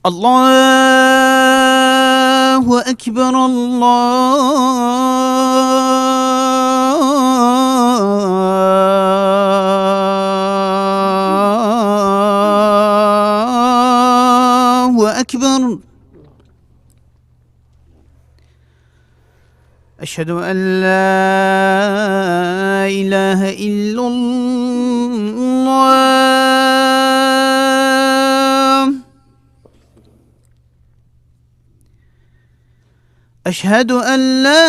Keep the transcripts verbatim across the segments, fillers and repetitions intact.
الله أكبر، الله أكبر. أشهد أن لا إله إلا الله. أشهد أن لا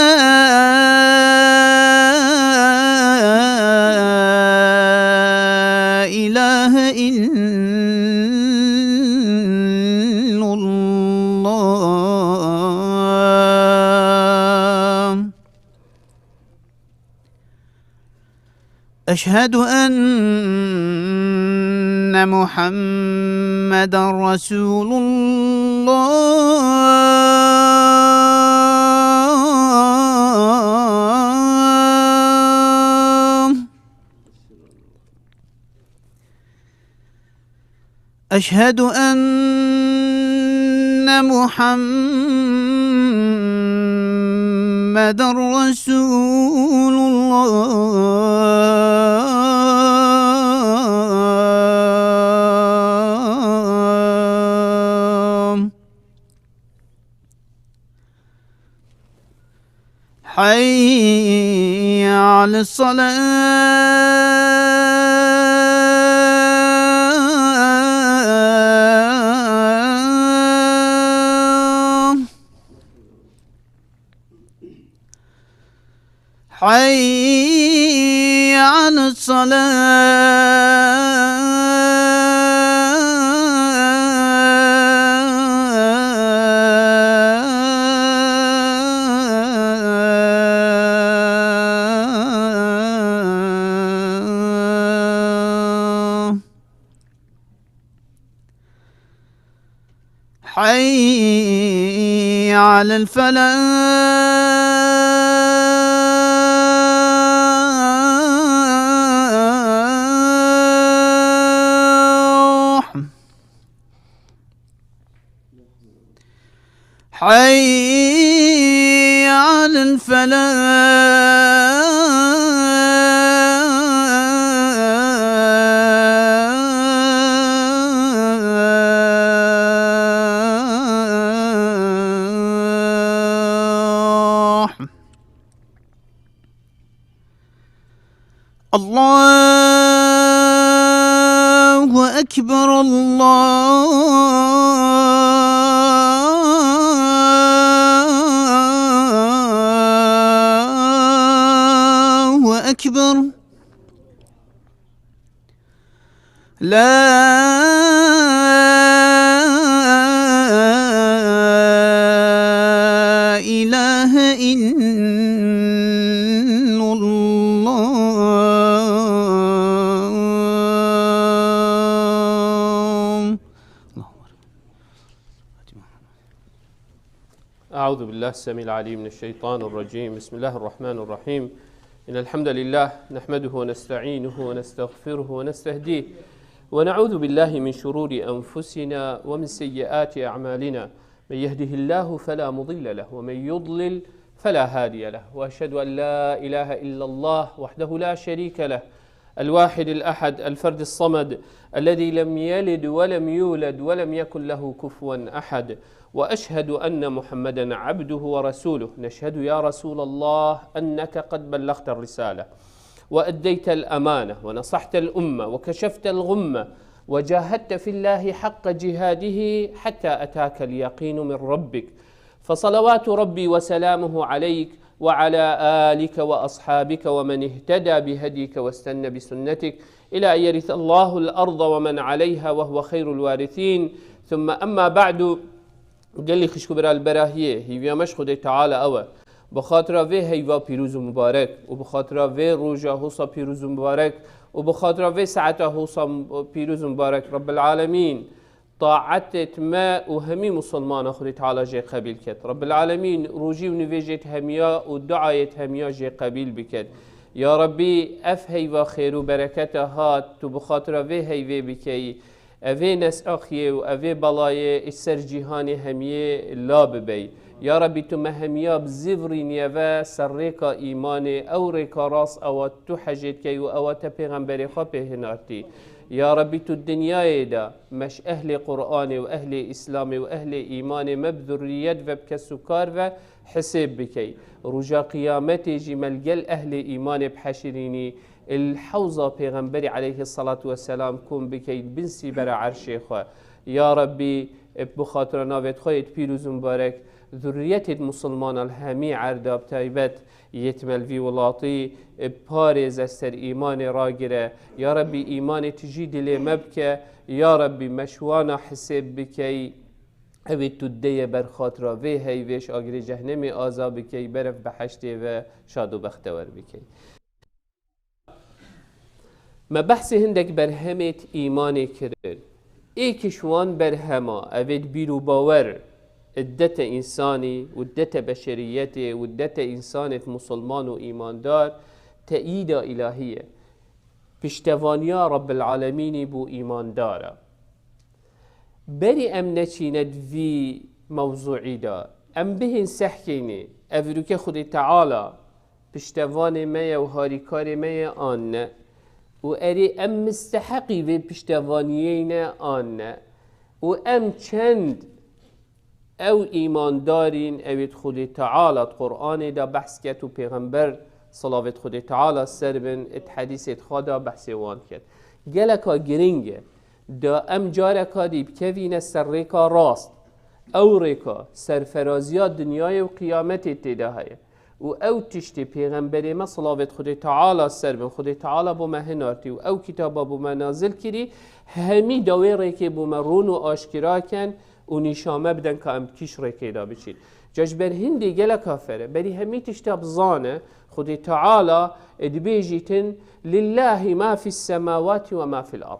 إله إلا الله. أشهد أن محمدا رسول الله. أشهد أن محمدا رسول الله. حي على الصلاة. حي على الصلاة. حي على الفلاح. حي على الفلاح. الله أكبر، الله أكبر. لا إله إلا الله. أعوذ بالله السميع العليم من الشيطان الرجيم. بسم الله الرحمن الرحيم. إن الحمد لله نحمده ونستعينه ونستغفره ونستهديه، ونعوذ بالله من شرور أنفسنا ومن سيئات أعمالنا. من يهده الله فلا مضل له، ومن يضلل فلا هادي له. وأشهد أن لا إله إلا الله وحده لا شريك له، الواحد الأحد، الفرد الصمد، الذي لم يلد ولم يولد ولم يكن له كفوا أحد. وأشهد أن محمدا عبده ورسوله. نشهد يا رسول الله أنك قد بلغت الرسالة وأديت الأمانة ونصحت الأمة وكشفت الغمة وجاهدت في الله حق جهاده حتى أتاك اليقين من ربك. فصلوات ربي وسلامه عليك وعلى آلك وأصحابك ومن اهتدى بهديك واستن بسنتك إلى أن يرث الله الأرض ومن عليها وهو خير الوارثين. ثم أما بعد، gelî xişk û bira li berahiyê, hîviya me ji Xwedê Teala ew e. Bi xatira vê heyva pîroz û mibarek û bi xatira vê roja hosa pîroz û mibarek û bi xatira vê saeta hosa pîroz û mibarek, Rebbil Alemîn, taetêt me û hemî misilmana Xwedê Teala jê qebîl ket. Rebbil Alemîn, rojî û nivêjêt hemiya û duayêt hemiya jê qebîl biket. Ya Rebbî, ev heyva xêr û berekete hat, tu bi xatira vê heyvê bikeyî. Evê nesaxiyê û evê belayê ji ser cîhanê hemiyê la bibey. Ya Rebî, tu me hemiya bi zî virîniye ve ser rêka îmanê, ew rêka rast ewa tu hejê dikey û ewa te pêxemberê xwe pê hinartî. Ya Rebî, tu dinyayê de me ji ehlê Qur'anê û ehlê Îslamê û ehlê îmanê me bi zurriyet ve bi kes û kar ve hisêb bikey. Roja qiyametê jî me li gel ehlê îmanê bi heşirînî, li hewza pêxemberî aleyhisselatu vesselam kom bikey, bin sîbera erşê xwe. Ya Rebî, bi xatira navê xwe yê pîroz û mibarek, zurriyetê musulmanan li hemî erda bi taybet yê me li vî welatî, parêze ser îmanê ragire. Ya Rebî, îmanê tu jî dilê me bike. Ya Rebî, me ji wana hisêb bikey. Evê tu deye ber xatira vê heyvê ji agirê cehnemê aza bikey, berev beheştê ve şad û bextewer bikey. Me behsê hindek berhemêt îmanê kirin. Êk ji wan berhema, evêt bîr û bawer, dete însanî û dete beşeriyetê û dete însanêt musulman û îmandar, teîda îlahî ye. Piştevaniya Rabbil Alemînî bo îmandara. Berî em neçîne di vî mewzûî de, em bihên sehkênê, ev rûke Xwedê Teala piştevanê me ye û harîkarê me ye an ne? Û erê em misteheqî vê piştevaniyê ne an ne? Û em çend ew îmandarîn, ewêt Xwedê Teala di Qur'anê de behs ket û Pêxember, silavêt Xwedê Teala ser bin, di hedîsêt xwe de behsê wan ket. Geleka giring e. Da em careka dî bikevîne ser rêka rast. Ew rêka serferaziya dinyayê û qiyametê tê de heye. Û ew tiştê pêxemberê me, silavêt Xwedê Teala ser bin, Xwedê Teala bo me hinartî û ew kitaba bo me nazil kirî, hemî da wê rêkê bo me rûn û aşkira ken û nîşa me biden ka em kîş rêkê de biçîn. Ca ji ber hindê geleka fere, berî hemî tişta bizane, Xwedê Teala dibêjîtin, "Lillahi ma fis semawati ve ma fil ard."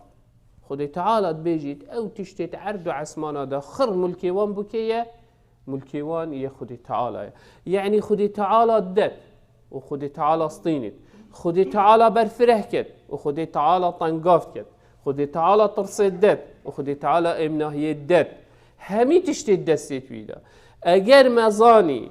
Xwedê Teala dibêjît, ew tiştê di erd û esmana de xir mulkê wan bûkê ye, mulkê wan yê Xwedê Teala ye. Yanî Xwedê Teala det û Xwedê Teala stînît. Xwedê Teala berfireh ket û Xwedê Teala tengav ket. Xwedê Teala tirsê det û Xwedê Teala êmnahiyê det. Hemî tiştê destê wî de. Eger me zanî,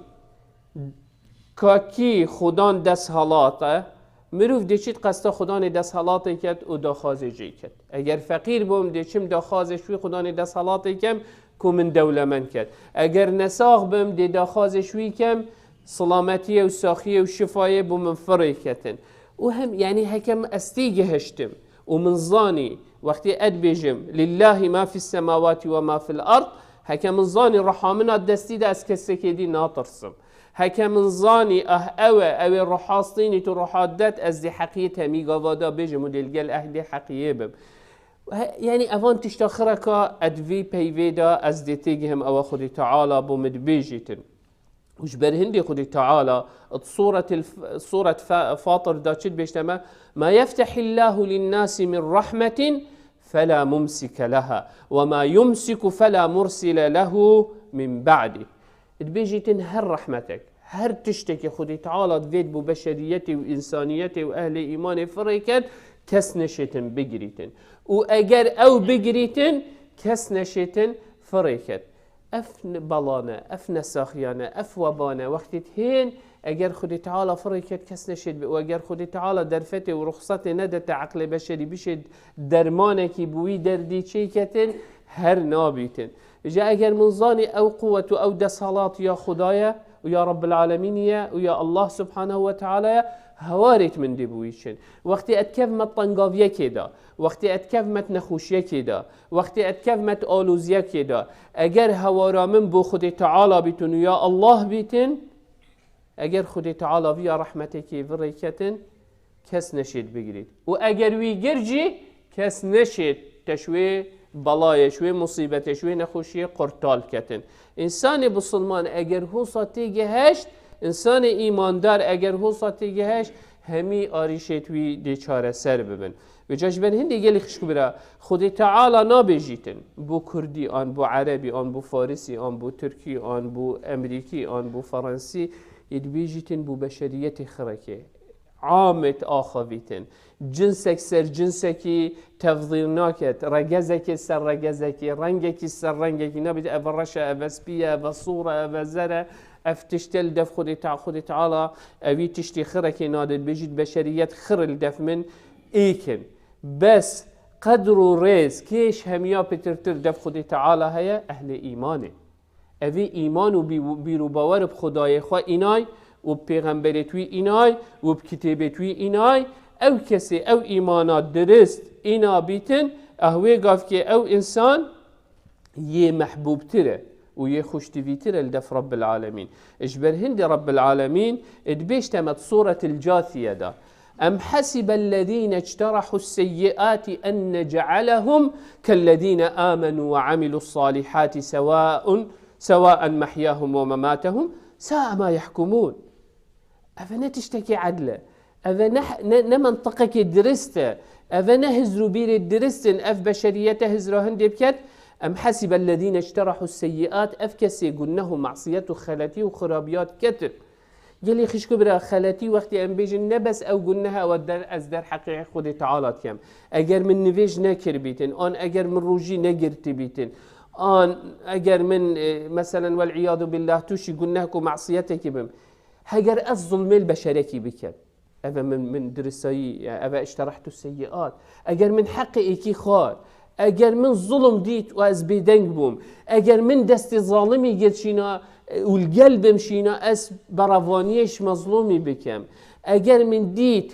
Ka kî Xudan desthilat e, mirov dê çît qesta Xudanê desthilatê ket û daxwazê jê ket. Eger feqîr bûm, dê çim daxwazê ji wî Xudanê desthilatê kem ku min dewlemend ket. Eger nesax bim, dê daxwazê ji wî kem silametiyê û saxiyê û şifayê bo min firê ketin. Û hem, yanî heke min ez tê gihiştim û min zanî, wextê ez dibêjim, "Lillahi ma fis semawati ve ma fil ard", heke min zanî riha min a destî de ez kesekê dî natirsim. Heke min zanî, ah, ew e, ew ê ruha stînît û ruha det, ez dê heqiyê temî gava da bêjim û dê li gel ehlê heqiyê bim. He, yanî evan tişta xireka ed vî peyvê de ez dê têgihim, ewa Xwedê Teala bo min dibêjîtin. Û ji ber hindê Xwedê Teala di Sûretil F-, Sûret Fa-, Fatir de çi dibêjte me? "Ma yeftehillahu linnasi min rahmetin fela mumsike leha ve ma yumsiku fela mursile lehu min ba'di." Dibêjîtin her rehmetek, her tiştekî Xwedê Teala divêt bo beşeriyetê û însaniyetê û ehlê îmanê firê ket, kes neşêtin bigirîtin. Û eger ew bigirîtin, kes neşêtin firê ket. Ev ne-, bela ne, ev nesaxiya ne, ev weba ne. Wextê dihên, eger Xwedê Teala firê ket, kes neşêt be. Û eger Xwedê Teala derfetê û ruxsetê nede te eqlê beşerî bişêt dermanekî bo wî derdî çêketin, her nabîtin. Îja eger min zanî ew quwet û ew desthilat ya Xuda ye û ya Rabbil Alemînî ye û ya Allah Subhanehu ve Teala ye, hewarêt min dê bo wî çin. Wextê ez dikevme tengaviyekê de, wextê ez dikevme nexweşiyekê de, wextê ez dikevme aloziyekê de, eger hewara min bo Xwedê Teala bîtin û ya Allah bîtin, eger Xwedê Teala viya rehmetekê virêketin, kes neşêt bigirît. Û eger wî gir jî, kes neşêt te ji wê belayê, ji wê musîbetê, ji wê nexweşiyê qurtal ketin. Însanê bisilman eger hosa têgiheşt, însanê îmandar eger hosa têgiheşt, hemî arîşêt wî dê çareser bibin. Vêca ji ber hindê gelî xişk û bira, Xwedê Teala nabêjîtin bo kurdî an, bo erebî an, bo farisî an, bo tirkî an, bo emerîkî an, bo ferensî, yê dibêjîtin bo beşeriyetê xirekê. amê diaxivîtin. Cinsek ser cinsekî tefdîl naket. Regezekê ser regezekî, rengekî ser rengekî nabît. Eve reş e, eve spî ye, eve sor e, eve zer e. Ev tişt e li def Xwedê Te-, Xwedê Teala evî tiştî xirekê nade, dibêjît beşeriyet xir li def min êk in. Bes qedr û rêz kêş hemiya pitirtir def Xwedê Teala heye, ehlê îmanê. Evî îman û bî-, bîr û bawer bi Xwedayê xwe înay û bi pêxemberê wî înay û bi kitêbê wî înay, ew kesê ew îmana dirist îna bîtin, ah wê gavkê ew însan yê mehbûbtir e û yê xweştivîtir e li def Rabbil Alemîn. Ji ber hindê Rabbil Alemîn dibêjte me di Sûretil Casiye de: Em hesibellezîne icterahu seyyiati en nec'alehum kellezîne amenu ve amilu salihati sewaun, sewaen mehyahum ve mematehum, sa'a ma yahkumun. Eve ne tiştekî edl e. Eve ne, ne, ne mentiqekî dirist e. Eve ne hizr û bîrê dirist in. Ev beşeriyete hizra hindê biket. Em hesibellezîne icterahu seyyiat. Ev kesê guneh û masiyet û xeletî û xirabiyat ketin. Gelî xişk û bira, xeletî wextê em bêjin, ne bes ew guneh e, ew der, ez derheqê Xwedê Teala dikem. Eger min nivêj nekiribîtin, an eger min rojî negirtibîtin, an eger min, e, meselen, wel'iyadu billah, tûşî guneh û masiyetekî bim, heger ez zulmê li beşerekî bikem, eve min, min dirisayî, yani eve işterehtu seyyiat. Eger min heqê êkî xwar, eger min zulm dît û ez bêdeng bûm, eger min destê zalimî girt şîna, e, û li gel bim şîna, ez berevaniyê ji mezlûmî bikem. Eger min dît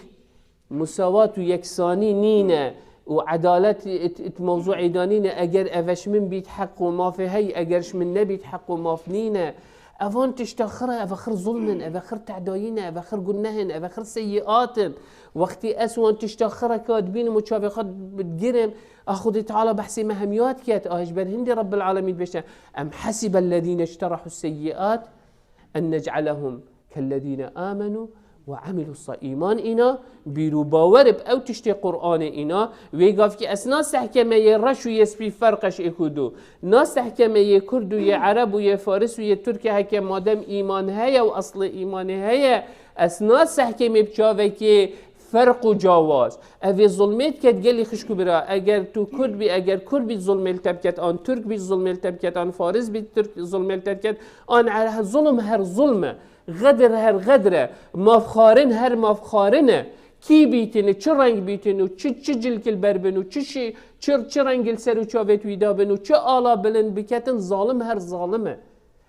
musawat û yeksanî nîne û edalet it, it mewzûê de nîne, eger eve ji min bît heq û mafê hey, eger ji min nebît heq û maf nîne, evan tişta xir e, eve xir zulm in, eve xir tedayî ne, eve xir guneh in, eve xir seyyiat in. Wextî ez wan tişta xireka dibînim û çavê xwe digirim, a Xwedê Teala behsê me hemiya diket, a ji ber hindê Rabbil Alemîn dibêjte, em hesibellezîne icterahu seyyiat en nec'alehum kellezîne amenu ve amilu sa-, îman îna, bîr û bawer bi ew tiştê Qur'anê îna, wê gavkî ez nasehkeme yê reş û yê spî ferqe ji êk û du. Nasehkeme yê Kurd û yê Ereb û yê Faris û yê Tirk e, heke madem îman heye û eslê îmanê heye, ez nasehkemê bi çavekê ferq û cawaz. Evê zulmê diket gelî xişk û bira. Eger tu Kurd bî, eger Kurd bî zulmê li te biket, an Tirk bî zulmê li te biket, an Faris bî Tirk zulmê li te biket, an Ere-, zulm her zulm e. Xedir her xedir e. Mafxwarin her mafxwarin e. Kî bîtin, çi reng bîtin û çi, çi cilkî li ber bin û çi şî, çi, çi rengî li ser û çavê wî dabin û çi ala bilind biketin, zalim her zalim e.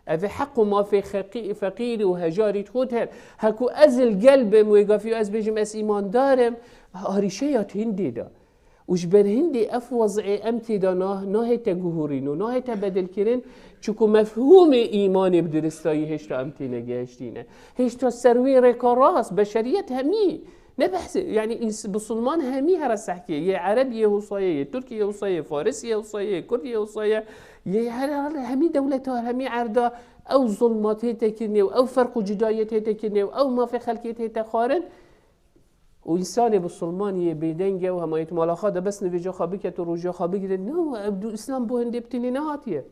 Ev ê heq û mafê xeqî-, feqîrî û hejarî xwe her. Heku ez li gel bim wê gavî ez bêjim ez îmandar im, arîşeya hindê de. Û ji ber hindê ev wez'ê em tê de nah-, nahête guhurîn û nahête bedilkirin, çiku mefhûmê îmanê bi diristayî hêşta em têne gehiştîne. Hêşta ser wê rêka rast, beşeriyet hemî. Ne behsê, yani ins-, bisilman hemî here sehkê. Yê Ereb yê Husayê, yê Tirk yê Husayê, Faris yê Husayê, Kurd yê Husayê. Yê her, her, hemî dewleta, hemî erda ew zulmat hête kirinê û ew ferq û cudayet hête kirinê û ew mafê xelkê hête xwarin. Û însanê bisilman yê bêdeng e û hema yê mala xwe de bes nivêja xwe biket û rojiya xwe bigire. No, ev du Îslam bo hindê bi tinê nehatiye.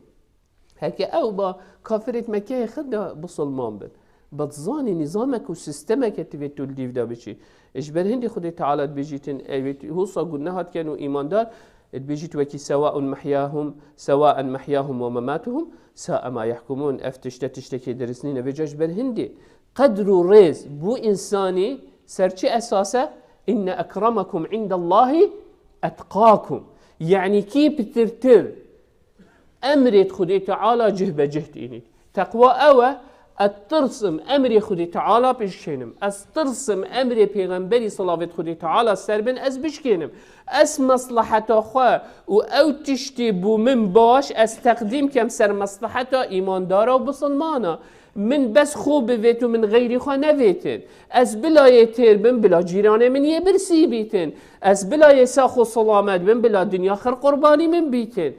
Heke ew ba kafirêt Mekeyê xir de bisilman bin. Ba dizanî nîzamek û sîstemeke divê tu li dîv de biçî. Ji ber hindê Xwedê Teala dibêjîtin, ewê husa guneh hat ken û îmandar, dibêjît wekî sewaun mehyahum, sewaen mehyahum ve mematuhum, sa'a ma yahkumun. Ev tişte tiştekê dirist nîne. Vêca ji ber hindê qedr û rêz bo însanî ser çi esas e? Inne ekremekum indellahi etqakum. Yani kî pitirtir emrê Xwedê Teala cih be cih dînît. Teqwa ew e, ez tirsim emrê Xwedê Teala bişkênim. Ez tirsim emrê pêxemberî, silavêt Xwedê Teala ser bin, ez bişkênim. Ez meslaheta xwe û ew tiştê bo min baş, ez teqdîm kem ser meslaheta îmandara û bisilmana. Min bes xwe bivêt û min xeyrî xwe nevêtin. Ez bila yê têr bim, bila cîranê min yê birsî bîtin. Ez bila yê sax û selamet bim, bila dinya xir qurbanî min bîtin.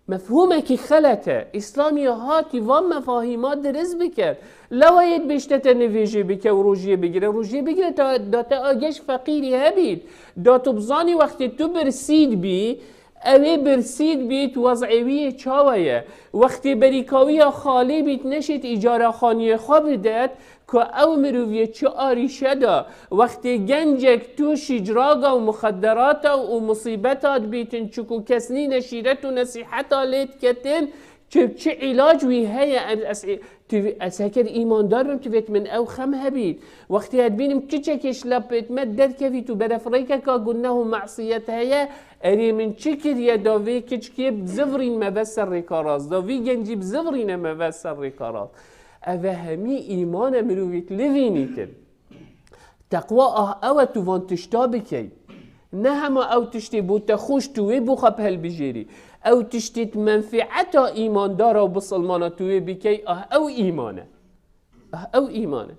Mefhûmekî xelet e. Îslamî hatî van mefahîma dirist bike. Lewa yê dibêjte te nivêjê bike û rojiyê bigire. Rojiyê bigire ta, da te ageş feqîrî hebît. Da tu bizanî wextê tu birsî dibî, ewê birsî dibît, wez'ê wî yê çawa ye? Wextê berîka wî ya xalî bît, neşêt îcara xaniyê xwe bidet, Ku ew miroviyê çi arîşe de, wextê gencek tûşî ciraga û muxedderata û musîbeta dibîtin, çiku kes nîne şîret û nesîheta lê diketin, çi, çi îlac wî heye? Em, ez, tu, ez heker îmandar bim, tu vêt min ew xem hebît. Wextê ez bînim kiçekê şilapêt me derkevît û beref rêkeka guneh û mesiyet heye, erê min çi kiriye da vê kiçkê bizivirîn me ve ser rêka rast, da vî gencî bizivirîne me ve ser rêka rast. Ev e hemî îman e mirovî li vînîtin. Teqwa ah ew e tu van tişta bikey. Ne hema ew tiştê bo te xweş tu wê bo xwe bi helbijêrî. Ew tiştê di menfîeta îmandara û bisilmana tu wê bikey, ah ew îman e. Ah ew îman e.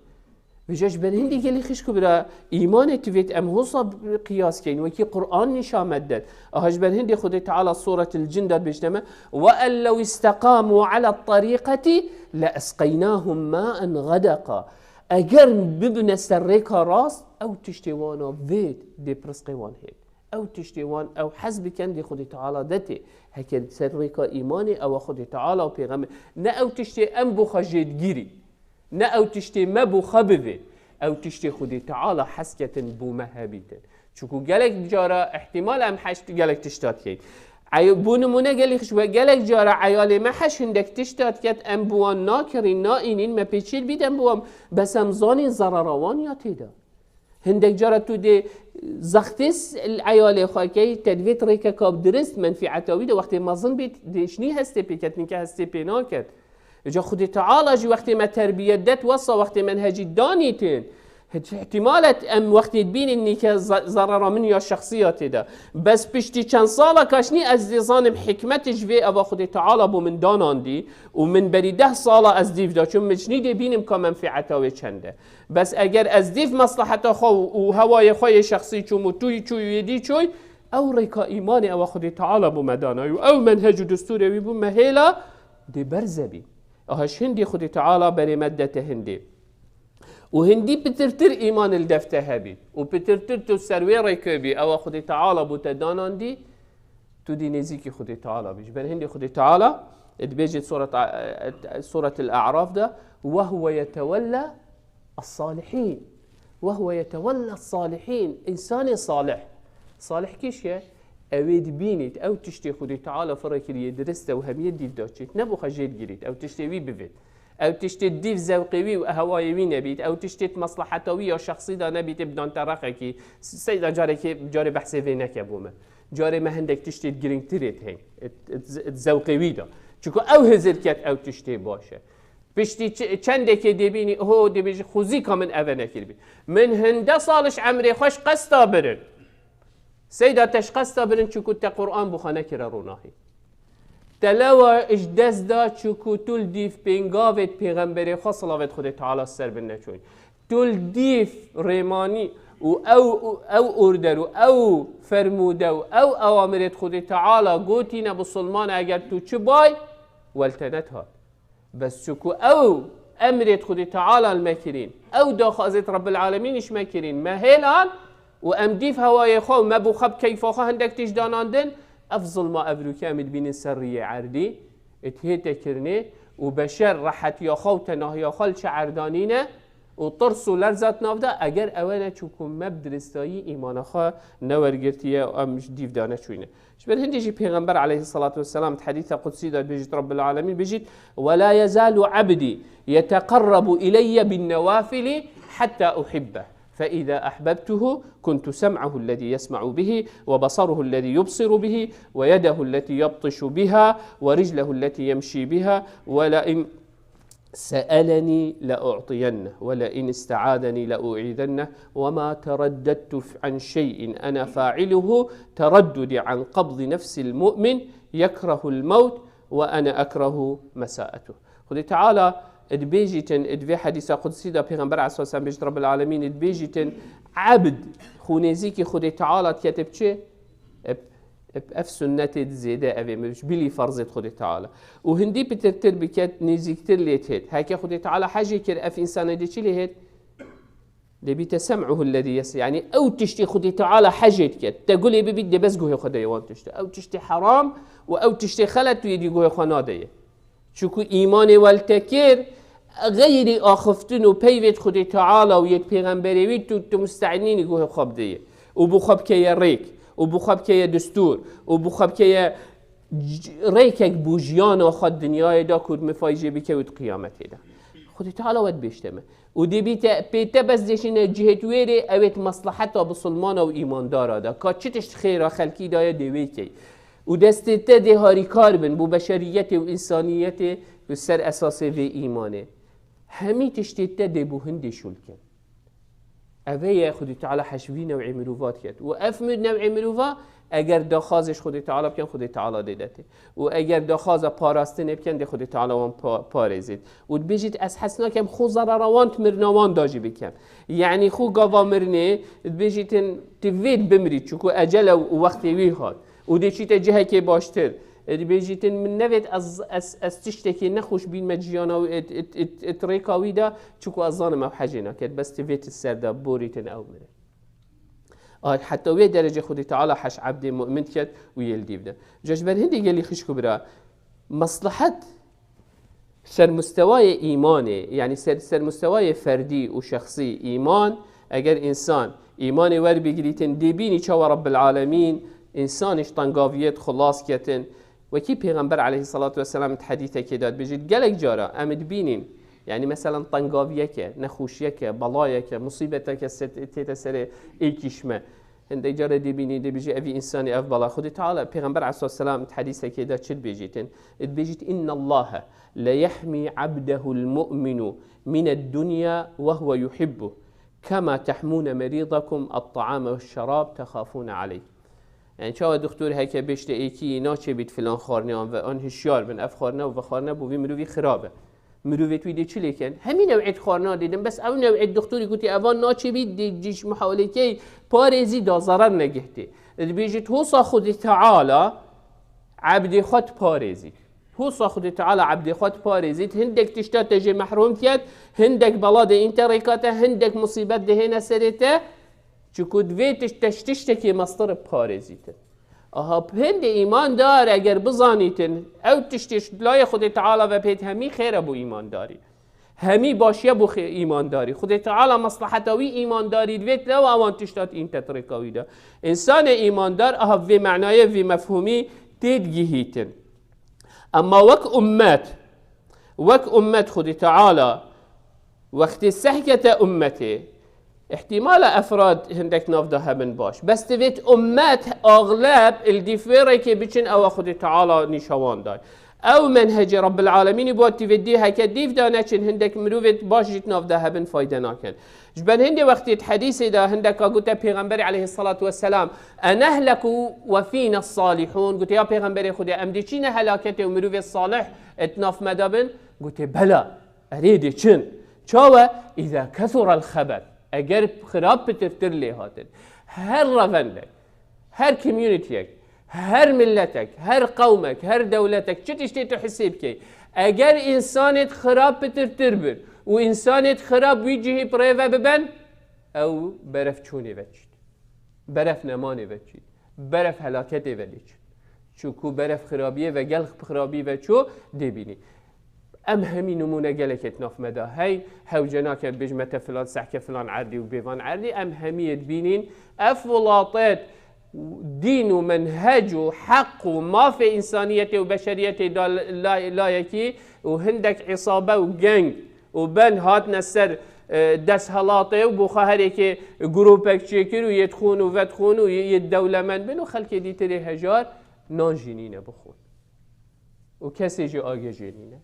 Vêca ji ber hindî gelî xişk û bira, îmanê tu vêt em hosa qiyas keyn, wekî Qur'an nîşa me det. Aha ji ber hindî Xwedê Teala Suretil Cin de dibêjne me, "Ve en lew isteqamu ala tariqeti le esqeynahum maen ğedeqa." Eger bibine ser rêka rast, ew tiştê wana vêt dê pirsqê wan hêt. Ew tiştê wan ew hez bikin dê Xwedê Teala detê. Heke ser rêka îmanê ewa Xwedê Teala û pêxember. Ne ew tiştê em bo xwe jêdgirî. Ne ew tiştê me bo xwe bivê. Ew tiştê Xwedê Teala hez ketin bo me hebîtin. Çiku gelek cara ihtimal em heş gelek tişta dikeyn. Ey-, bo nimûne gelî xişk be, gelek cara eyalê me heş hindek tişta diket, em bi wan nakirîn, naînîn, me pêçîl bît, em bi wan, bes em zanîn zerara wan ya tê de. Hindek cara tu dê zextê s-, eyalê xwe key, te divêt rêkeka bi dirist, menfîeta wî de wextê mezin bît, dê şinî hestê pê ket, nîke hestê pê naket. Îca Xwedê Teala jî wextê me terbiyet det, wesa wextê menhecî danîtin. Hiç ihtimal et em wextê dibînin nîke za-, zarara min ya şexsî ya tê de. Bes piştî çend sala kaşnî ez dê zanim hikmetê ji vê eva Xwedê Teala bo min danandî û min berî deh sala ez dîv da çûm, min şinî dê bînim ka menfîeta wê çend e. Bes eger ez dîv mesleheta xwe û, û hewayê xwe yê şexsî çûm û tu yî çûy û yê dî çûy, ew rêka îmanê ewa Xwedê Teala bo me danayî û ew menhec û destûrê wî bo me hêla dê berze bî. Aha ji hindî Xwedê Teala berê me dete hindî. Û hindî pitirtir îman li def te hebî. Û pitirtir tu ser wê rêkê bî, ewa Xwedê Teala bo te danandî, tu dî nêzîkî Xwedê Teala bî. Ji ber hindî Xwedê Teala, e, dibêje Suret, e, e, Suretil A'raf de, "Ve huve yetewella as-salihîn." "Ve huve yetewella as-salihîn." Însanê salih. Salih kîş ye? Ew ê dibînît, ew tiştê Xwedê Teala firê kiriye dirist e û hemiyê dîv da çît. Ne bo xwe jê digirît, ew tiştê wî bivêt. Ew tiştê dîv zewqê wî û hewayê wî nebît, ew tiştê di mesleheta wî ya şexsî de nebît, ê bidan te reqekî, seyda carekê, carê behsê vê neke bo me. Carê me hindek tiştê girîngtirê tên, ê, ê, ê, zewqê wî de. Çiku ew hizir ket ew tiştê baş e. Piştî çi-, çendekê dê bînî, ho, dê bêjî, xwezîka min eve nekiribî. Min hinde sal ji emrê xwe ji qesta birin. Seyda te ji qesta birin çiku te Qur'an bo xwe nekire ronahî. Te lewa ji dest da çiku tu li dîv pêngavêt pêxemberê xwe silavêt Xwedê Teala ser bin neçûn. Tu li dîv rêmanî û ew, ew order û ew fermûde û ew ewamirêt Xwedê Teala gotîne bisilman eger tu çi bay, wel te nedihat. Bes çiku ew emrêt Xwedê Teala li me kirîn, ew daxwazêt Rebbil Alemîn ji me kirîn, me hêlan û em dîv hewayê xwe û me bo xwe bi keyfa xwe hindek tişt danandin, ev zilma evrûkê em ê dibînin ser riyê erdî, ê dihête kirinê û beşer rehetiya xwe û tenahiya xwe li çi erdanîne û tirs û lerza di nav de, eger ewe ne çiku me bi diristayî îmana xwe newergirtiye û em ji dîv de neçûyne. Ji ber hindê jî Pêxember aleyhisselatu vesselam di hedîsa qudsî de dibêjit, Rabbil Alemîn bêjit, "Ve la yezalu abdî yeteqerrebu ileyye bin newafili hatta uhibbeh. Fe iza ahbebtuhu kuntu sem'ahu ellezî yesma'u bihi ve basaruhu ellezî yubsiru bihi ve yedehu elleti yebtişu biha ve riclehu elleti yemşî biha ve le in se'eleni le u'tiyenne ve le in iste'adeni le u'idenne ve ma tereddettu an şey'in ene fa'iluhu tereddudi an qabdi nefsil mu'min yekrehul mewt ve ene ekrehu mesa'etuh." Xwedê Teala dibêjîtin, di vê hedîsa qudsî de Pêxember aleyhisselam bêjit, Rabbil Alemîn dibêjîtin, ebd xwe nêzîkî Xwedê Teala dikete bi çi? Ev, ev, ev sunnetê di zêde ev ê min bilî ferzêt Xwedê Teala. Û hindî pitirtir biket, nêzîktir lê têt. Heke Xwedê Teala hejê kir, ev însanê dê çi lê hêt? Dê bîte sem'uhu ellezî yes-, yanî ew tiştê Xwedê Teala hejê diket. Te gulê bibît, dê bes guhê xwe de ye wan tiştê. Ew tiştê heram û ew tiştê xelet tu yê dî guhê xwe nadeye. Çiku îmanê wel te kir, Xeyrî axiftin û peyvêt Xwedê Teala û yêt pêxemberê wî tu, tu muste'nînî guhê xwe bideye. Û bi xwe bikeye rêk. Û bi xwe bikeye destûr. Û bi xwe bikeye c-, rêkek bo jiyana xwe dinyayê de ku mifay jê bikewit qiyametê de. Xwedê Teala we dibêşte me. Û dê bîte pê te bes deşîne cihêt wêrê, ewêt meslaheta bisilmana û îmandara de. Ka çi tişt xêra xelkî daye dê wê key. Û destê te dê harîkar bin bo beşeriyetê û însaniyetê û ser esasê vê îmanê. Hemî tiştê te dê bo hindê şûl kin. Eve ye Xwedê Teala heş vî new'ê mirova diket. Û ev mir-, new'ê mirova eger daxwazê ji Xwedê Teala bikin, Xwedê Teala dê detê. Û eger daxwaza parastinê bikin, dê Xwedê Teala wan pa-, parêzit. Û dibêjit, ez hes nakem xwe zerara wan di mirina wan da jî bikem. Yanî xwe gava mirinê, dibêjîtin, tu vêt bimrî, çuku ecele û wextê wî hat. Û dê çîte cihekê baştir. Dibêjîtin, min nevêt ez, ez, ez tiştekê nexweş bînme jiyana wî, it, it, it, it rêka wî de, çuku ez zanim ew hecê naket, bes tu vê tu ser de borîtin ew mire. Ay, heta wê derece Xwedê Teala heş ebdê mu'min diket û yê li dîv de. Ca ji ber hindê gelî xişk û bira, meslehet ser mustewayê îmanê, yanî ser, ser mustewayê ferdî û şexsî îman, eger însan îmanê werbigirîtin, dê bînî çawa Rabbil Alemîn, însanî ji tengaviyê xelas ketin, Wekî Pêxember aleyhissalatu vesselam di hedîsekê de dibêjit, gelek cara em dibînin, yanî meselan tengaviyeke, nexweşiyeke, belayeke, musîbeteke se-, tête serê êkî ji me. Hindek cara dibînî, dibêjî, evî însanî ev bela. Xwedê Teala, Pêxember aleyhissalatu vesselam di hedîsekê de çi dibêjîtin? Dibêjît, innallahe leyehmî abdehul mu'minu mined dunya ve huve yuhibbuh. Kema tehmûne merîdakum et-ta'ame veş-şerab texafûne aleyh. Yani çawa doktor heke bêşte êkî naçê bît filan xwarneyan ve an hişyar bin, ev xwarne û ve xwarne bo vî mirovî xirab e. Mirovê wî dê çi lêken? Hemî new'êt xwarna didin, bes ew new'êt doktorî gotî evan naçê bît, dê cîş muhawelekey parêzî da zarar negihti. Dibêjit hosa Xwedê Teala ebdê xwe diparêzî. Hosa Xwedê Teala ebdê xwe diparêzît, hindek tişta te jê mehrum ket, hindek bela dê în te rêka te, hindek musîbet dê hêne serê te, çiku divê tişt-, teş-, tiştekê mestir parêzîtin. Aha, hindê îmandar eger bizanîtin, ew tiştê ji layê Xwedê Teala ve pêt hemî xêr e bo îmandarî. Hemî başiye bo xê-, îmandarî. Xwedê Teala meslaheta wî îmandarî divêt lew awan tişta în te rêka wî de. Însanê îmandar, aha, vê menayê, vê mefhûmî tê digihîtin. Emma wek ummet, wek ummet Xwedê Teala wextê sehkete ummetê, îhtîmala efrad hindek nav de hebin baş. Bes divêt ummet axleb li dîf wê rêkê biçin, ewa Xwedê Teala nîşa wan day. Ew menhecê Rabbil Alemînî bo divê dî heke dîv de neçin, hindek mirovê baş jî di nav de hebin fayde nakin. Ji ber hindê wextê di hedîsê de hindeka gote Pêxemberê aleyhissalatu vesselam, "Enehleku ve fîne salihûn." Gote, ya Pêxemberê Xwedê, em dê çîne helaketê û mirovê salih di nav me de bin? Gote, bela, erê dê çin. Çawe? "Îza kesurel xebet." Eger xirab pitirtir lê hatin. Her revendek, her communityek, her milletek, her qewmek, her dewletek, çi tiştê tu hisê bikey. Eger însanêt xirab pitirtir bin û însanêt xirab wî cihî bi rê ve biben, ew beref çûnê ve çît. Beref nemanê ve çît. Beref helaketê ve lê çît. Çunku beref xirabiyê ve gel xirabî ve çû dê bînî. Em hemî nimûne gelekê di nav me de hey, hewce nake bêjme te filan sehke filan erdî û bêvan erdî, em hemî yê dibînîn. Ev welatet dîn û menhec û heq û mafê însaniyetê û beşeriyetê da la-, layekî û hindek îsabe û geng û ben hatine ser, e, desthilatê û bo xwe herêkê grûpek çêkir û yê dixwin û vedixwin û yê, yê dewlemend bin û xelkê dîtirê hejar nan jî nîne bixwin. Û kesê jî agê jê nîne.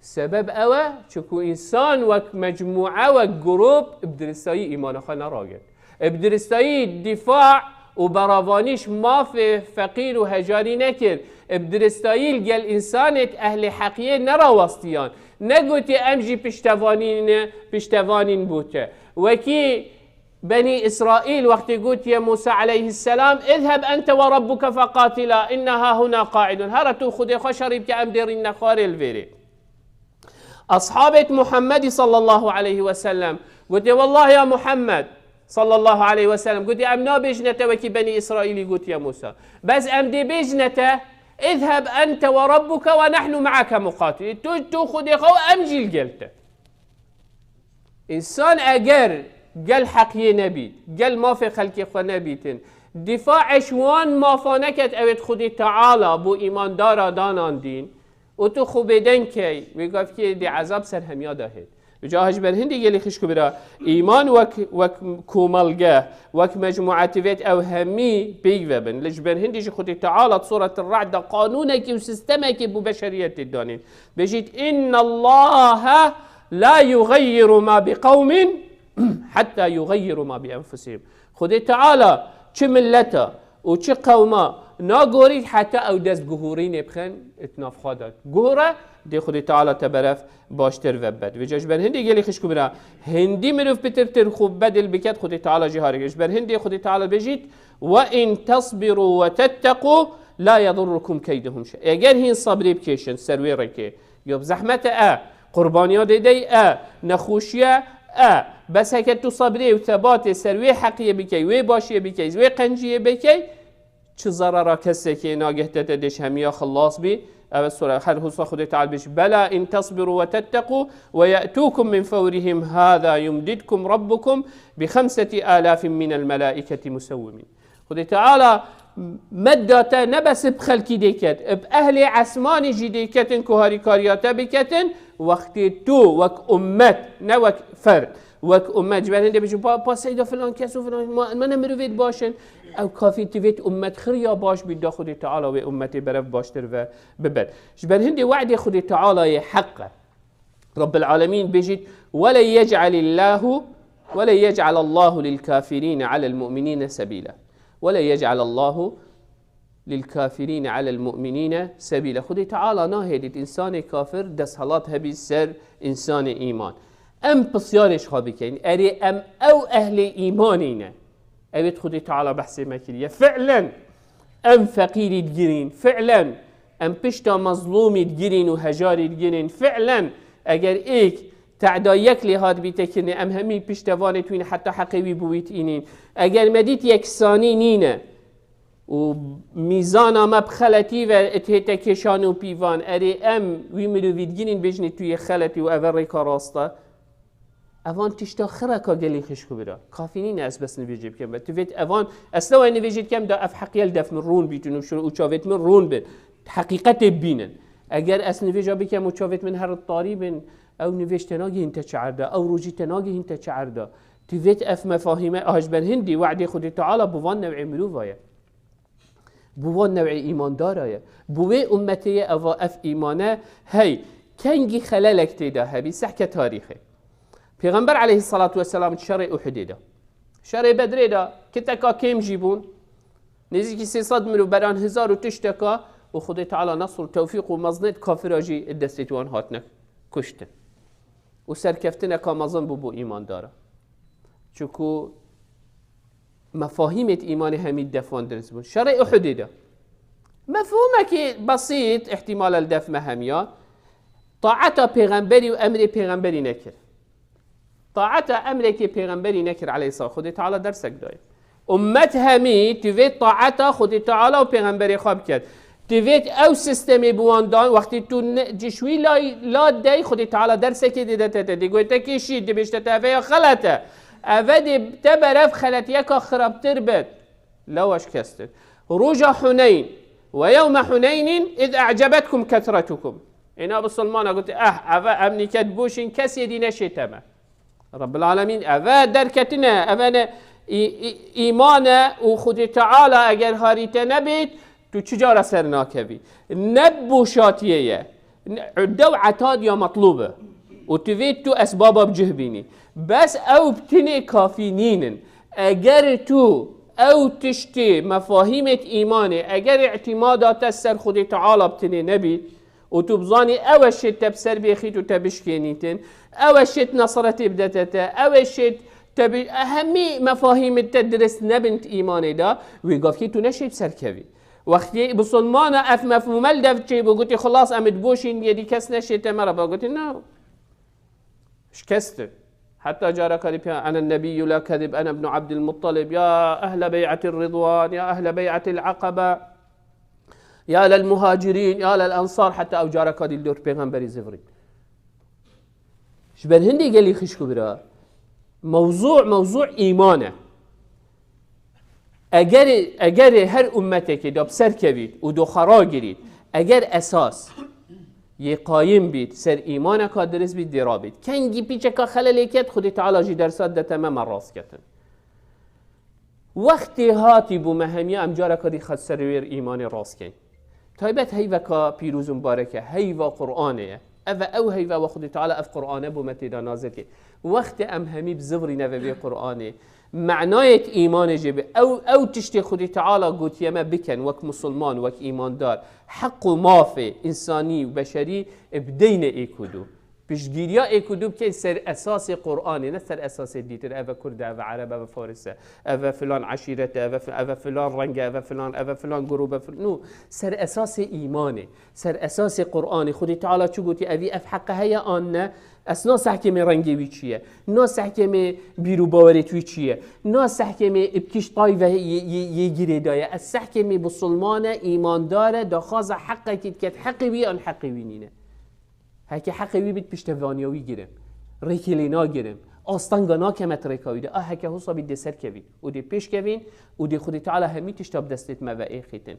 Sebeb ew e, çiku însan wek mecmûe, wek grûp bi diristayî îmana xwe neragirt. Bi diristayî dîfa û beravanî ji mafê feqîr û hejarî nekir. Bi diristayî li gel însanêt ehlê heqiyê nerawestiyan. Negotî em jî piştevanî ne, piştevanîn bo te. Wekî Benî Îsraîl wextê gotiye Mûsa aleyhisselam, "Izheb ente ve rabbuke feqatila inna hahuna qaidun." Here tu Xwedê xwe şerî bike, em dê rînine xwarê li vêrê. Ashabêt Muhammedî sallallahu aleyhi ve sellem gotiye, "Wallah ya Muhammed sallallahu aleyhi ve sellem," gotiye, "em nabêjine te wekî Benî Îsraîlî gotiye Mûsa. Bes em dê bêjine te, izheb ente ve rabbuke ve nahnu me'ake muqatilîn." Tu, tu Xwedê xwe û em jî li gel te. Însan eger gel heqiyê nebît, gel mafê xelkê xwe nebîtin, dîfaê ji wan mafa neket, ewêt Xwedê Teala bo îmandara danandîn, û tu xwe bêdeng key, wê gavkê dê ezab ser hemiya de hêt. Uca ji ber hindî gelî xişk û bira, îman wek, wek komelge, wek mecmûe tivêt ew hemî pêk vebin. Li ji ber hindî jî Xwedê Teala di Suret Ra'd de qanûnekî û sistemekî bo beşeriyetê danîn. Bêjît, "Inna Allaha la yughayyiru ma bi qawmin hatta yughayyiru ma bi enfusihim." Xwedê Teala çi milleta û çi qewma nagorît heta ew dest guhurînê bixin it nav xwe de. Guhure dê Xwedê Teala te berev baştir vebet. Vêca ji ber hindê gelî xişk û bira, hindî mirov pitir tir xwe bedil biket, Xwedê Teala jî harike. Ji ber hindê Xwedê Teala bêjît, "Ve in tasbiru ve tettequ la yedurrukum keyduhum şey." Eger hîn sabrê bikêşin ser wê rêkê, ya bi zehmet e, qurbaniya dêdey e, nexweşiye e, bes heke tu sabrê û tebatê ser wê heqiyê bikey, wê başiyê bikey, wê qenciyê bikey, çi zerara kesekê nageh te te dêş hemiya xilas bî. Ev sure her husa Xwedê Teala bêjî, "Bela in tasbiru ve tettequ ve ye'tukum min fawrihim hâzâ yumdidkum rabbukum bi xemseti alafin minel melâiketi musewwimin." Xwedê Teala medda te ne bes bi xelkî dê ket, bi ehlê esmanî jî dê ketin ku harîkariya te biketin, wextê tu wek ummet, ne wek ferd, wek ummet, ji ber hindê bêjin, "Pa, pa seyda filan kes û filan, ma, me ne mirovêt baş in." Ew kafî tivêt ummet xir ya baş bî, da Xwedê Teala wê ummetê berev baştir ve bibet. Ji ber hindê we'dê Xwedê Teala yê heq e. Rabbil Alemîn bêjît, "Ve le yec'alillahu, ve le yec'alallahu lil kafirîne alel mu'minîne sebîla. Ve le yec'alallahu lil kafirîne alel mu'minîne sebîla." Xwedê Teala nahêlît însanê kafir desthilat hebî ser însanê îman. Em pisyarê ji xwe bikeyn, erê em ew ehlê îmanî ne? Ewêt Xwedê Teala behsê me kiriye. Fi'len em feqîrî digirîn. Fi'len em pişta mezlûmî digirîn û hejarî digirîn. Fi'len eger êk teda yek lê hat bîte kirinê, em hemî piştevanê twîn heta heqê wî bi wî tînîn. Eger me dît yeksanî nîne û mîzana me bi xeletî ve tête kêşan û pîvan, erê em wî mirovî digirîn bêjinê tu yê xeletî û eve rêka rast e. Evan tişta xireka gelî xişk û bira. Kafî nîne ez bes nivêjê bikim. Ve tu vêt evan, ez lewa nivêjê dikem da ev heqiyel def min rûn bîtin û şir û çavêt min rûn bin. Heqîqetê bînin. Eger ez nivêja bikem û çavêt min her tarî bin, ew nivêj te nagihîn te çi erda, ew rojî te nagihîn te çi erda. Tu vêt ev mefahîme, ah, ji ber hindî we'dê Xwedê Teala bi van new'ê mirova ye. Bi wan new'ê îmandara ye. Bi wê ummetê ye eva ev îmane hey. Kengî xelelek tê de hebî, sehke tarîxê. Pêxember aleyhissalatu vesselam şerê Uhudê de. Şerê Bedrê de kiteka kêm jî bûn. Nêzîkî sê sed mirov beran hezar û tişteka û Xwedê Teala nesr û tewfîq û mezinêt kafira jî destê wan hatine kuştin. Û serkeftineka mezin bû bo îmandara. Çunku mefahîmêt îmanê hemî defan dirist bûn. Şerê Uhudê de. Mefhûmekî besît, îhtîmal el def me hemiya. Taeta pêxemberî û emrê pêxemberî nekir. Taeta emrekê pêxemberî nekir aleyhisselam. Xwedê Teala dersek daye. Ummet hemî divê taeta Xwedê Teala û pêxemberê xwe biket. Divêt ew sistemê bi wan dan, wextê tu ne, ji şwî lay, la dey, Xwedê Teala dersekê dide te, te dê gote kê şî, dibêjte te eve ya xelet e. Eve dê te berev xeletiyeka xirabtir bit. Lewa şikestin. Roja Huneyn, "Ve yewme Huneynin iz e'cebetkum kesretukum." Êna bisilmana gote, "Eh, eve em nîket boşîn, kesê dî neşête me." Rabbil Alemîn, eve derketine, eve ne î-, î-, îman e û Xwedê Teala eger harî te nebêt, tu çi cara ser nakevî? Ne boşatiye ye. Ne, udde û etad ya metlûb e. Û tu vê tu esbaba bi cih bînî. Bes ew bi tinê kafî nînin. Eger tu ew tiştê mefahîmêt îmanê, eger îtîmada te ser Xwedê Teala bi tinê nebît, û tu bizanî ew e şêt te bi ser bêxît û te bişkênîtin, ew e şêt nesretê bidete te, ew e şêt te bi, hemî mefahîmê te dirist nebin di îmanê de, wê gavkê tu neşêt serkevî. Wextê bisilmana ev mefhûme li dev çêbû, gotî, "Xilas, em ê diboşîn, yê dî kes neşête me re." Ba gotî, "Na." Şikestin. Heta careka dî piya, "Ene nebiyyü la kezib, ene ibnu Abdülmuttalib, ya ehle bey'etir ridwan, ya ehle bey'etil aqaba, ya lel muhacirin, ya lel ensar", heta ew careka dî li dor pêxemberî zivirîn. Ji ber hindê gelî xişk û bira, Mewzû, mewzû îman e. Egerê, egerê her ummetekê de bi ser kevît û doxwe ragirît, eger esas yê qayim bît, ser îmaneka dirist bît, dê rabît. Kengî pîçeka xelelê ket, Xwedê Teala jî dersa dete me, me rast ketin. Wextê hatî bû me hemiya em careka dî xet ser wêr îmanê rast keyn. Taybet heyveka pîroz û mubarek e, heyva Qur'anê ye. Ev e ew heyva we Xwedê Teala ev Qur'ane bo me têda nazil kir. Wextê em hemî bizivirîne ve vê Qur'anê, menayêt îmanê jê bi. Ew, ew tiştê Xwedê Teala gotiye me bikin wek musulman, wek îmandar. Heq û mafê însanî û beşerî bi deynê êk û du. Piştgiriya êk û du bikeyn ser esasê Qur'anê, ne ser esasê dîtir. Ev e Kurd e, ev e Ereb e, ev e Faris e, ev e filan eşîret e, ev e fi-, ev e filan reng e, ev e filan, ev e filan grûb e, fil-, nû. Ser esasê îmanê, ser esasê Qur'anê. Xwedê Teala çi gotî, evî ev heqe heye an ne? Ez nasehkê me rengê wî çi ye, nasehkê me bîr û bawerêt wî çi ye, nasehkê me bi kîş tay ve yê, yê, yê girê daye. Ez sehkê me bisilman e, îmandar e, daxwaza heqekî diket, heqê wî an heqê wî nîne. Heke heqê wî bît, piştevaniya wî girim. Rêkê lê nagirim. Astanga nakeme di rêka wî de. A heke hosa bît dê serkevî û dê pêşkevîn û dê Xwedê Teala hemî tişta bi destêt me ve êxîtin.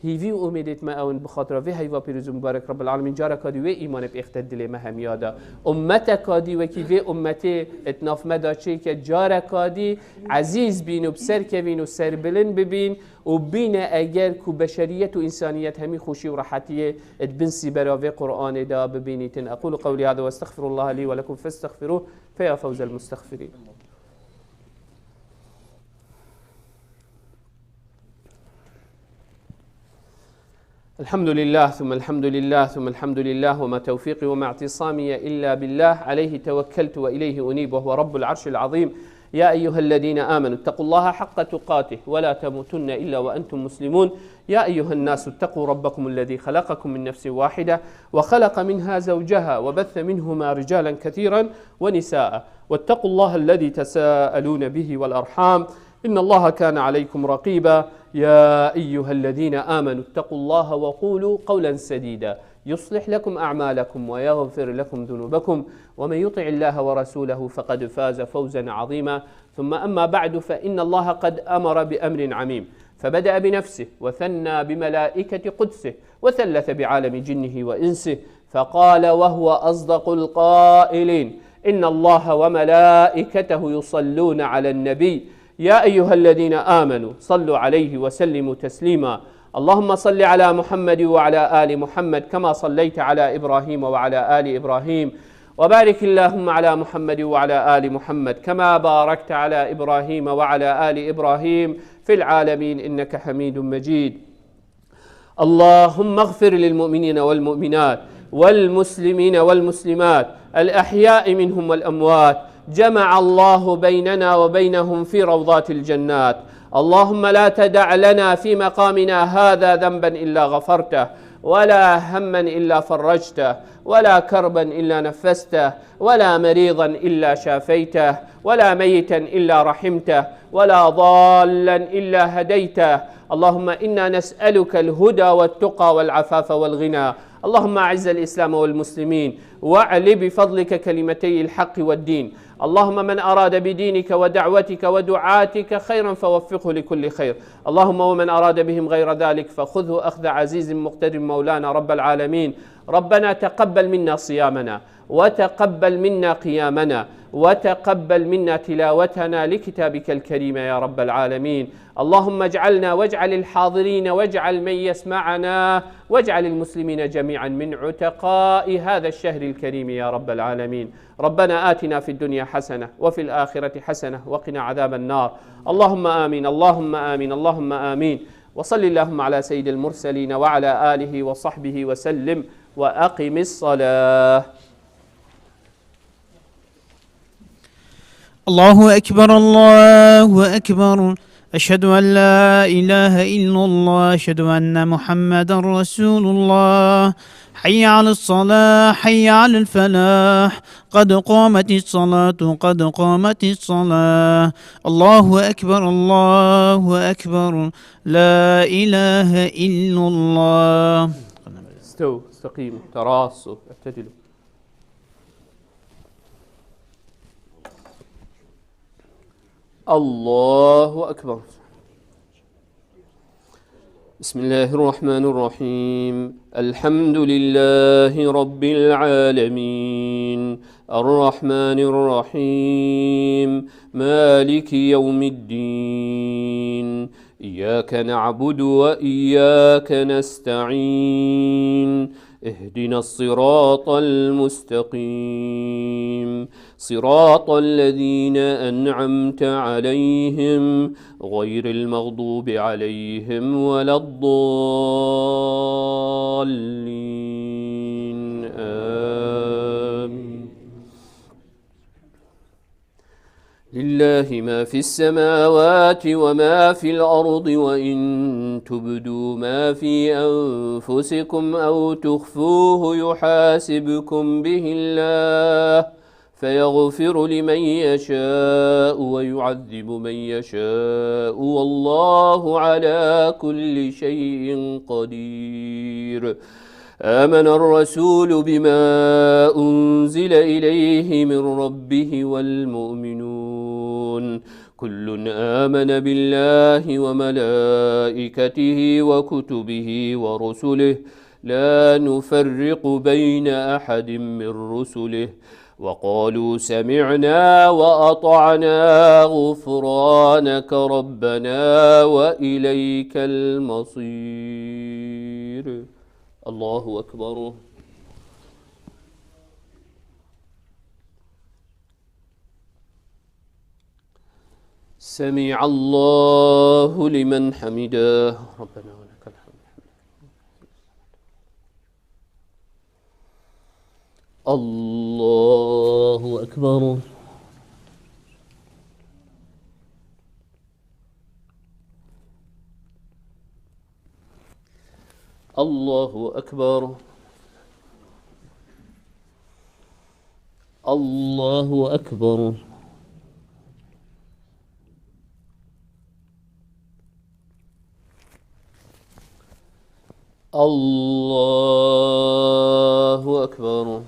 Hîvî û umêdêt me ew in, bi xatira vê heyva pîroz û mubarek Rabbil Alemîn careka dî wê îmanê bi êxte dilê me hemiya de. Ummeteka dî wekî vê ummetê di nav me de çêke, careka dî ezîz bîn û bi serkevîn û serbilind bibîn. û bîne eger ku beşeriyet û însaniyet hemî xweşî û rehetiyê di bin sîbera vê Qur'anê de bibînîtin. أقول قولي هذا وأستغفر الله لي ولكم فاستغفروه فيا فوز المستغفرين. الحمد لله ثم الحمد لله ثم الحمد لله وما توفيقي وما اعتصامي إلا بالله عليه توكلت وإليه أنيب وهو رب العرش العظيم. يا أيها الذين آمنوا اتقوا الله حق تقاته ولا تموتن إلا وأنتم مسلمون. يا أيها الناس اتقوا ربكم الذي خلقكم من نفس واحدة وخلق منها زوجها وبث منهما رجالا كثيرا ونساء واتقوا الله الذي تساءلون به والأرحام إن الله كان عليكم رقيبا. يا أيها الذين آمنوا اتقوا الله وقولوا قولا سديدا يصلح لكم أعمالكم ويغفر لكم ذنوبكم ومن يطع الله ورسوله فقد فاز فوزا عظيما. ثم أما بعد، فإن الله قد أمر بأمر عميم، فبدأ بنفسه وثنى بملائكة قدسه وثلث بعالم جنه وإنسه، فقال وهو أصدق القائلين: إن الله وملائكته يصلون على النبي، يا أيها الذين آمنوا صلوا عليه وسلموا تسليما. اللهم صل على محمد وعلى آل محمد كما صليت على إبراهيم وعلى آل إبراهيم، وبارك اللهم على محمد وعلى آل محمد كما باركت على إبراهيم وعلى آل إبراهيم في العالمين إنك حميد مجيد. اللهم اغفر للمؤمنين والمؤمنات والمسلمين والمسلمات الأحياء منهم والأموات. جمع الله بيننا وبينهم في روضات الجنات. اللهم لا تدع لنا في مقامنا هذا ذنبا إلا غفرته، ولا هما إلا فرجته، ولا كربا إلا نفسته، ولا مريضا إلا شافيته، ولا ميتا إلا رحمته، ولا ضالا إلا هديته. اللهم إنا نسألك الهدى والتقى والعفاف والغنى. اللهم أعز الإسلام والمسلمين، وأعل بفضلك كلمتي الحق والدين. اللهم من أراد بدينك ودعوتك ودعاتك خيرا فوفقه لكل خير. اللهم ومن أراد بهم غير ذلك فخذه أخذ عزيز مقتدر مولانا رب العالمين. ربنا تقبل منا صيامنا، وتقبل منا قيامنا، وتقبل منا تلاوتنا لكتابك الكريم يا رب العالمين. اللهم اجعلنا واجعل الحاضرين واجعل من يسمعنا واجعل المسلمين جميعا من عتقاء هذا الشهر الكريم يا رب العالمين. ربنا آتنا في الدنيا حسنة وفي الآخرة حسنة وقنا عذاب النار. اللهم آمين، اللهم آمين، اللهم آمين. وصل اللهم على سيد المرسلين وعلى آله وصحبه وسلم. وأقم الصلاة. الله أكبر، الله أكبر. أشهد أن لا إله إلا الله، أشهد أن محمدا رسول الله. حي على الصلاة، حي على الفلاح. قد قامت الصلاة، قد قامت الصلاة. الله أكبر، الله أكبر. لا إله إلا الله. استووا، استقيموا، تراصوا، اعتدلوا. الله أكبر. بسم الله الرحمن الرحيم. الحمد لله رب العالمين. الرحمن الرحيم. مالك يوم الدين. إياك نعبد وإياك نستعين. اهدنا الصراط المستقيم. صراط الذين أنعمت عليهم غير المغضوب عليهم ولا الضالين. آمين. لله ما في السماوات وما في الأرض، وإن تبدوا ما في أنفسكم أو تخفوه يحاسبكم به الله، فيغفر لمن يشاء ويعذب من يشاء، والله على كل شيء قدير. آمن الرسول بما أنزل إليه من ربه والمؤمنون، كل آمن بالله وملائكته وكتبه ورسله، لا نفرق بين أحد من رسله، وقالوا سمعنا وأطعنا، غفرانك ربنا وإليك المصير. الله أكبر. سمع الله لمن حمده. ربنا ولك الحمد. الله أكبر. الله أكبر. الله أكبر. الله أكبر.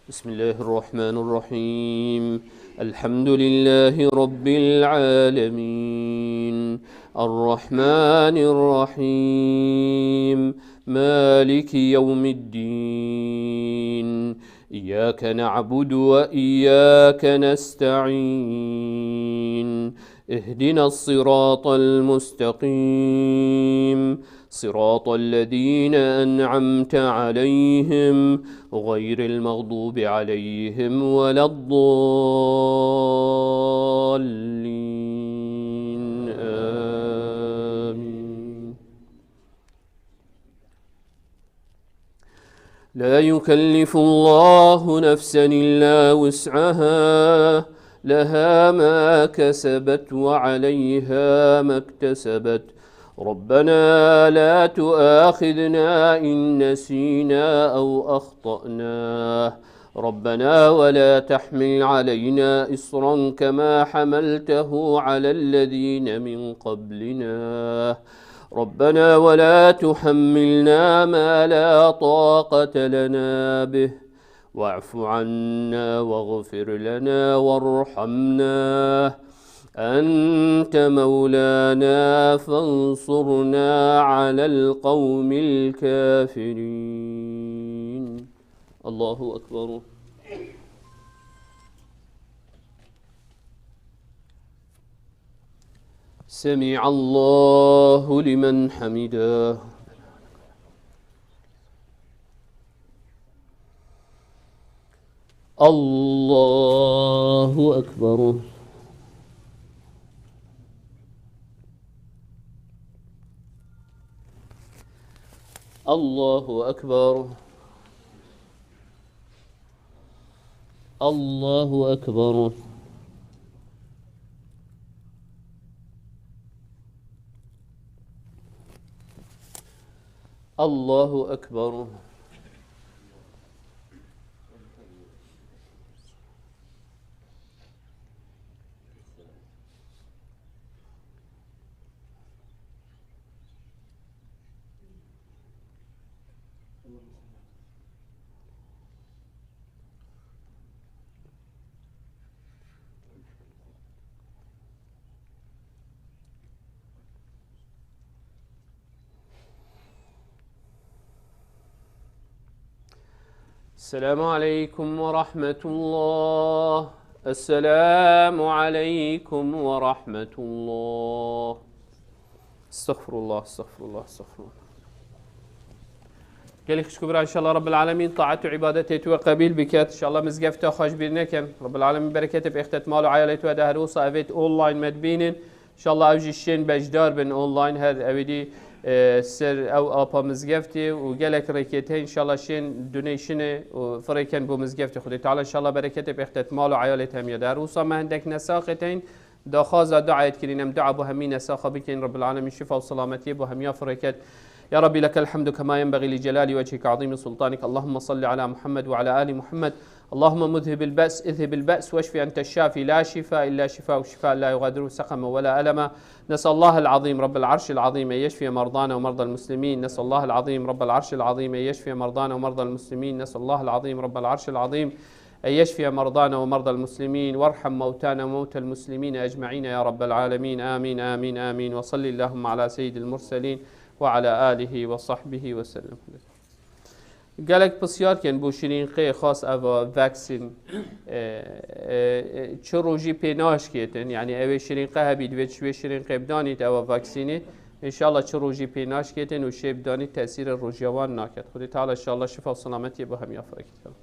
بسم الله الرحمن الرحيم. الحمد لله رب العالمين. الرحمن الرحيم. مالك يوم الدين. إياك نعبد وإياك نستعين. اهدنا الصراط المستقيم. صراط الذين أنعمت عليهم غير المغضوب عليهم ولا الضالين. آمين. لا يكلف الله نفسا إلا وسعها، لها ما كسبت وعليها ما اكتسبت. ربنا لا تؤاخذنا إن نسينا أو أخطأنا. ربنا ولا تحمل علينا إصرا كما حملته على الذين من قبلنا. ربنا ولا تحملنا ما لا طاقة لنا به، واعف عنا واغفر لنا وارحمنا، أنت مولانا فانصرنا على القوم الكافرين. الله أكبر. سمع الله لمن حمده. الله أكبر. الله أكبر. الله أكبر. الله أكبر. السلام عليكم ورحمة الله. السلام عليكم ورحمة الله. Estağfurullah, estağfurullah, estağfurullah. Gelek xişk û bira, inşallah Rabbil Alemin taat û ibadetê tu qebîl biket. İnşallah mizgefta xwe ji bîr nekin. Rabbil Alemin bereketê bêxtet mal û eyalê tu de her wisa evêt online me dibînin. İnşallah ew jî şên beşdar bin online, her ewêdî, e, ser ew apa mizgeftê û gelek rêkêt heye. İnşallah şên donation û firêken bo mizgeftê. Xwedê Teala inşallah bereketê bêxtet mal û eyalê hemiya de. Her wisa me hindek nesaxê teyn daxwaza duayê dikirîn, em dua bo hemî nesaxa bikin. Rabbil Alemin şifa û selametiyê bo hemiya firêket. يا رب لك الحمد كما ينبغي لجلال وجهك وعظيم سلطانك. اللهم صل على محمد وعلى آل محمد. اللهم مذهب البأس، اذهب البأس واشف أنت الشافي، لا شفاء إلا شفاءك، شفاء لا يغادر سقما ولا ألما. نسأل الله العظيم رب العرش العظيم أن يشفي مرضانا ومرضى المسلمين. نسأل الله العظيم رب العرش العظيم أن يشفي مرضانا ومرضى المسلمين. نسأل الله العظيم رب العرش العظيم أن يشفي مرضانا ومرضى المسلمين، وارحم موتانا وموتى المسلمين أجمعين يا رب العالمين. آمين، آمين، آمين. وصل اللهم على سيد المرسلين وعلى آله وصحبه وسلم. Gelek pisyar kin bo şirînqê xas eva vaccine, e, e, e, çi rojî pê naşkêtin, yani evê şirînqe hebî, divê çi wê şirînqê bidanît eva vaccine, inşallah çi rojî pê naşkêtin û şê bidanît tesîrê rojiya wan naket. Xwedê Teala inşallah şifa û selametiyê bo hemiya firêket.